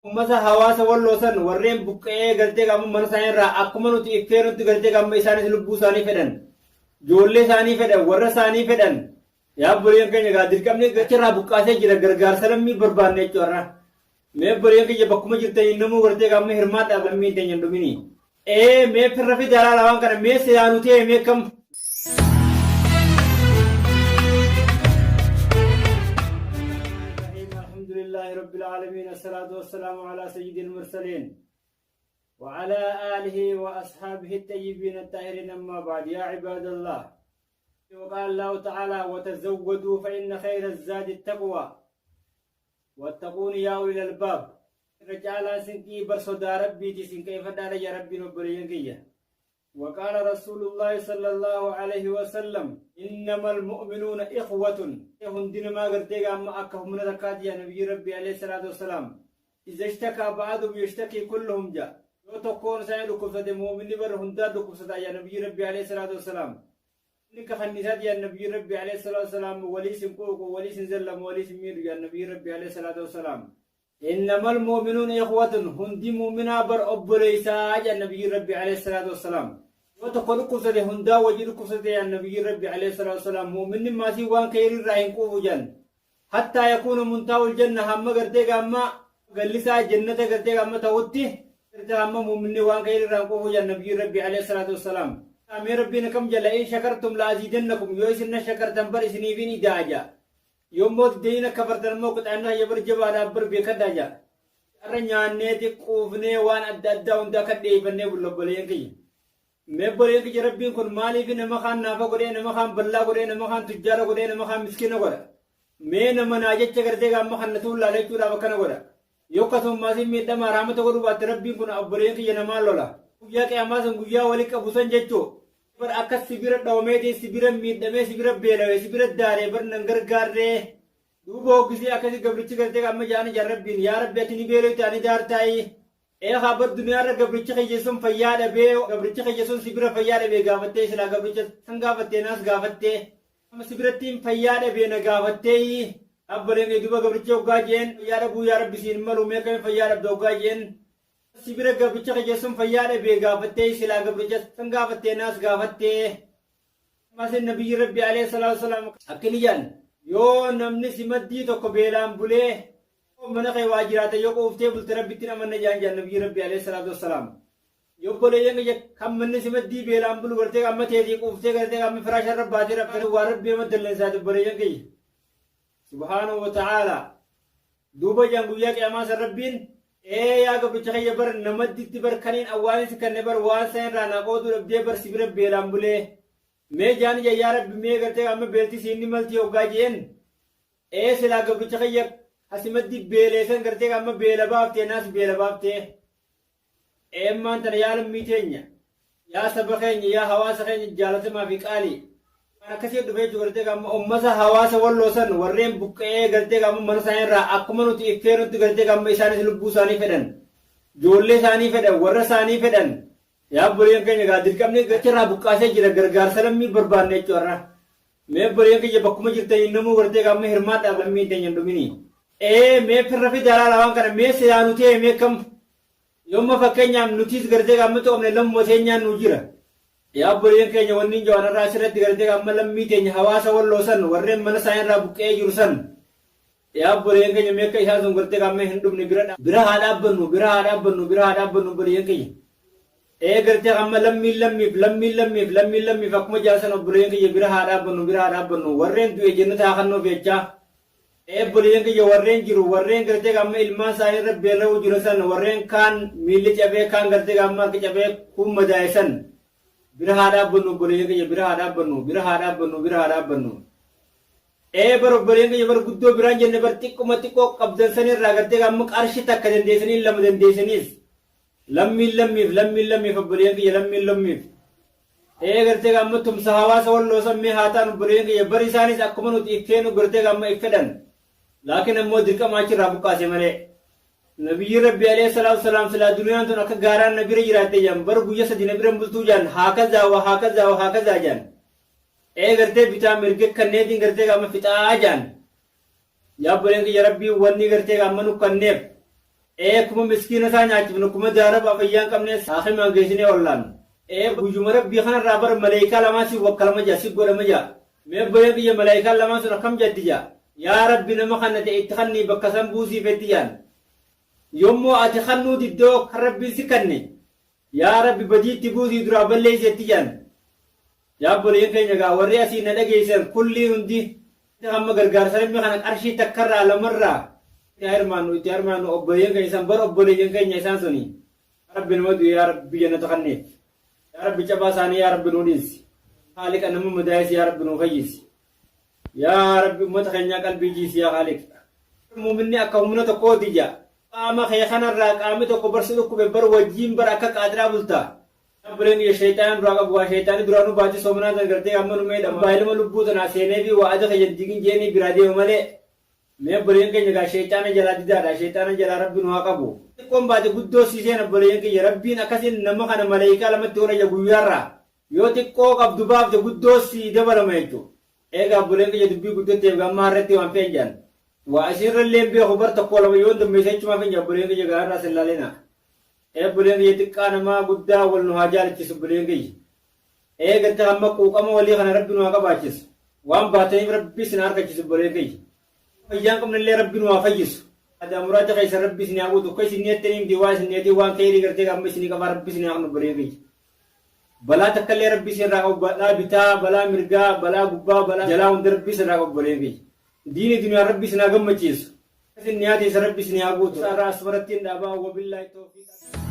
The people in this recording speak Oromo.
Ummata hawaasa Walloo san warreen buqqa'ee galtee qaama mana isaanii irraa akkuma nuti iffeenutti galtee qaama isaanis lubbuu isaanii fedhan, ijoollee isaanii fedhan, warra isaanii fedhan. Yaa obboleeyyan keenya, egaa dirqamni achirraa buqqaasee jira, gargaarsa lammii barbaanne jechuudha. Mee obboleeyyan kiyya, bakkuma jirtanii namuu gartee qaama hirmaadhaa, lammiin teenya hin dhumini. Ee, mee firra fidaa laala waan kana, mee silaa nu ta'e mee kam. الحمد لله رب العالمين، الصلاة والسلام على سيد المرسلين وعلى آله وأصحابه الطيبين الطاهرين، أما بعد، يا عباد الله، وقال الله تعالى: وتزودوا فإن خير الزاد التقوى واتقون يا أولي الألباب. Irra caalaan sinqii bar sodaa Rabbiiti, sinqeeffadhaadha ya Rabbiin, obboleeyyan kiyya. وقال رسول الله صلى الله عليه وسلم: إنما المؤمنون إخوة. Hundina ما قرتي أما أكا من ركات يا نبي ربي عليه الصلاة والسلام. إذا اشتكى بعضهم يشتكي كلهم جاء. Yoo tokkoon isaanii dhukkubsate, mu'minni bar hundaa dhukkubsata يا نبي ربي عليه الصلاة والسلام. Inni kafannisaati يا نبي ربي عليه الصلاة والسلام. Walii sin quuqu, walii sin zallamu, walii sin miidhu يا نبي ربي عليه الصلاة والسلام. إنما المؤمنون إخوة. Hundi mu'minaa bar obboleeysaa يا نبي ربي عليه الصلاة والسلام. Yoo tokko dhukkubsate, hundaa wajji dhukkubsate يا نبي ربي عليه الصلاة والسلام. Mu'minni maasii waan khayrii irraa hin quufu jan. حتى يكون منتهى الجنة. Hamma gartee gamma gallisaa jannata gartee gamma ta'utti gartee hamma mu'minni waan khayrii irraa hin quufu jan نبي ربي عليه الصلاة والسلام. Amee Rabbiin akkam jalla: إن شكرتم لأزيدنكم. Yoo isin na shakartan bar isiniifin idaaja. Yommuu diddanii kafartan immoo qixaannaa ya bar jabaadhaaf bar beekadhaa jaa. Har'a nyaanneeti quufnee waan adda addaa hundaa kan dhiyeeffannee bulla, obboleeyyan kiyya. Mee obboleeyyan kiyya, Rabbiin kun maaliif nama kaan naafa godhee, nama kaan ballaa godhee, nama kaan tujjaara godhee, nama kaan miskiina godha? Mee nama naa jecha gartee gaamma kan na tuullaala jechuudhaaf akkana godha. Yoo akkasuma maasiin miidhamaa raamata godhuu baatte, Rabbiin kun obboleeyyan kiyya namaan lola. Guyyaa qiyaamaa san, guyyaa wali qabu san jechuu. Bar akkas sibira dhawameetiin, sibira miidhamee, sibira beelawee, sibira daaree bar nan gargaarree. Duuba hoggisee akkasii gabrichi gartee amma jaani jaan Rabbiin: yaa Rabbi, ati ni beeloyte, ani daartaayi. Eegaa bar duniyaarra gabrichi kiyya sun fayyaa dhabee, gabrichi kiyya sun sibira fayyaa dhabee gaafattee, silaa gabricha san gaafattee naas gaafattee. Amma sibirattiin fayyaa dhabee na gaafattee. Abboleen kee, duuba gabrichi hoggaa jeen: fayyaa dhabuu yaa Rabbi siin malu, mee kamiin fayyaa dhabda hoggaa jeen, sibira gabricha kiyya sun fayyaa dhabee gaafattee, silaa gabricha san gaafattee naas gaafattee. Masin nabiyyi Rabbi عليه الصلاة والسلام akkini jedhan: yoo namni si maddii tokko beelaan bulee, mana kee waa jiraate, yoo quuftee bulte, Rabbitti amanna jedhan nabiyyi Rabbi عليه الصلاة والسلام. Yoo obboleeyyan kiyya, kan manni si maddii beelaan bulu gartee amma teetii quuftee gartee amma firaasha irra baatee raftanii, waan Rabbi nama dallansaati, obboleeyyan kiyya. سبحانه وتعالى. Duuba jedhan guyyaa qiyaamaa san Rabbiin: ee yaa gabricha kiyya, bar namadditti bar kaniin awwaalinsi kanne bar waan san irraa naa qooduu dhabdee bar si bira beelaan bulee. Mee jaani jaa yaa Rabbi, mee gartee amma beelti siin ni maltii hoggaa jeen, ee silaa gabricha kiyya hasimaddi beeleessan gartee amma beela baaftee naas beela baaftee. Eemmaan tana, yaa lammii teenya, yaa saba keenya, yaa hawaasa keenya jaalatamaa fi qaalii. Kan akkasii dhufee jiru gartee amma ummata hawaasa Walloo san warreen buqqa'ee gartee amma mana isaanii irraa akkuma nuti iffeenutti gartee amma isaanis lubbuu isaanii fedhan, ijoollee isaanii fedhan, warra isaanii fedhan. Yaa obboleeyyan keenya, egaa dirqamni achirraa buqqaasee jira, gargaarsa lammii barbaanne jechuudha. Mee obboleeyyan kiyya, bakkuma jirtanii namuu gartee amma hirmaadhaa, lammiin teenya hin dhumini. Ee, mee firra fidaa laala waan kana, mee silaa nu ta'e mee kam. Yoomma fakkeenyaaf nutis gartee amma tuqamne, lammuma teenyaan nu jira. Yaa obboleeyyan keenya, wanni jawaan irraa asirratti gartee amma lammii teenya hawaasa Walloo san warreen mana isaanii irraa buqqee jiru san. Yaa obboleeyyan keenya, mee akka isaan sun gartee amma hin dhumne bira haa dhaabbannu, bira haa dhaabbannu, bira haa dhaabbannu, obboleeyyan keenya. Ee, gartee amma lammiin lammiif, lammiin lammiif, lammiin lammiif akkuma jaasan, obboleeyyan kiyya, bira haa dhaabbannu, bira haa dhaabbannu, warreen du'e jennata haa kannoof jechaa. Ee obboleeyyan kiyya, warreen jiru, warreen gartee amma ilmaan isaanii irra beela'uu jiru san, warreen kaan miilli cabee, kaan gartee amma harki cabee, kuun madaa'e san bira haa dhaabbannu, obboleeyyan kiyya, bira haa dhaabbannu, bira haa dhaabbannu, bira haa dhaabbannu. Ee bar obboleeyyan kiyya, bar guddoo biraan jenne, bar xiqquma xiqqoo qabdan sanirraa gartee amma qarshii takka dandeessanii, lama dandeessaniis lammiin lammiif, lammiin lammiif, obboleeyyan kiyya, lammiin lammiif. Ee, gartee amma tumsa hawaasa Walloo sammee haa ta'an, obboleeyyan kiyya, bari isaanis akkuma nuti iffeenu gartee amma iffedhan. Laakiin ammoo dirqama achirraa buqqaase malee. Nabiyyi Rabbi عليه الصلاة والسلام silaa duniyaan tun akka gaaraan na bira jiraatte jedhan, bar guyya 3 na bira bultuu jedhan, هكذا وهكذا وهكذا jedhan. Ee, gartee bitaa mirga kanneetiin gartee amma fixaa jedhan. Yaa obboleen kiyya, Rabbii wanni gartee amma nu kanneef Ee akkuma miskiina isaa nyaachifnu akkuma daaraba fayyaa hin qabnes haakimaan geessinee wallaannu. Ee guyyuma Rabbii kanarraa bar maleeykaa lamaan si wakkalama jaa si godhama jaa. Mee obboleen kiyya maleeykaan lamaan sun akkam jatti jaa. Yaa Rabbi nama kana ta'e itti kannii bakka san buusii fetti jaan. Yommoo ati kannuu diddoo kan Rabbiin si kanne Yaa Rabbi badii itti buusii duraa balleessi jetti jedhan. Yaa obboleeyyan keenya gaa warri asiin na dhageessan kulliin hundi hamma gargaarsa namni kana qarshii takkarraa lamarraa itti hirmaannu itti hirmaannu obboleeyyan keenya isaan bar obboleeyyan keenya isaan suni. Yaa Rabbi nama du'e yaa Rabbi jannata kanneef. Yaa Rabbi cabaa isaanii yaa Rabbi nuu dhiisi. Haaliqa nama madaa'es yaa Rabbi nuu fayyisi. Yaa Rabbi ummata keenyaa qalbii jiisi yaa Haaliq. Muuminni akka humna tokkooti ja. Qaama kee kanarraa qaamni tokko bar si dhukkube bar wajjiin bar akka qaaxiraa bulta. Obboleen kiyya sheyxaana duraa qabu waa sheyxaani duraanuu baatii soomanaa tan gartee amma nu meedhama baay'ilama lubbuu tanaa seeneefi waa ada kiyya hin diigin je'eenii biraa deema malee mee obboleeyyan keenya gaa sheyxaana jalaa didaadha sheyxaana jalaa rabbi nu haa qabu. Xiqqoon baate guddoo sii seena obboleeyyan kiyya rabbiin akkasiin nama kana maleeykaa lamatti ola guyyaarraa yoo xiqqoo qabdu baafte guddoo sii dabalama jechu. Eegaa obboleen kiyya dubbii guddotteef gaa amma harretti waan fe'en jedhan. Waa isinirrallee hin beeku bar tokko lama yoon dammeesse jechumaaf hin jedha obboleen kiyya gaa har'aas hin laalina. Ee obboleen kiyya xiqqaa namaa guddaa wal nu haa jaalachiisu obboleen kiyya. Ee gartee amma quuqama walii kana rabbi nu haa qabaachisu. Waan baataniif rabbi isin haa argachiisu obboleen kiyya. Fayyaa hin qabnellee rabbi nu haa fayyisu. Adaa muraada keessan rabbi isin haa guutu. Akka isin niyattanii miti waa isin niyatiin waan keeyrii gartee amma isinii qabaa rabbi isin haa kennu obboleen kiyya. Balaa takkallee rabbi isin irraa qabu balaa bitaa, balaa mirgaa, balaa gubbaa, balaa jalaa hunda rabbi isin irraa qabu obboleen kiyya. Diini duniyaan rabbi isin haa gammachiisu. Isin niyaa teessan rabbi isin haa guutu. Irraa asumarratti hin dhaabaa wabillaahi tawfiiq.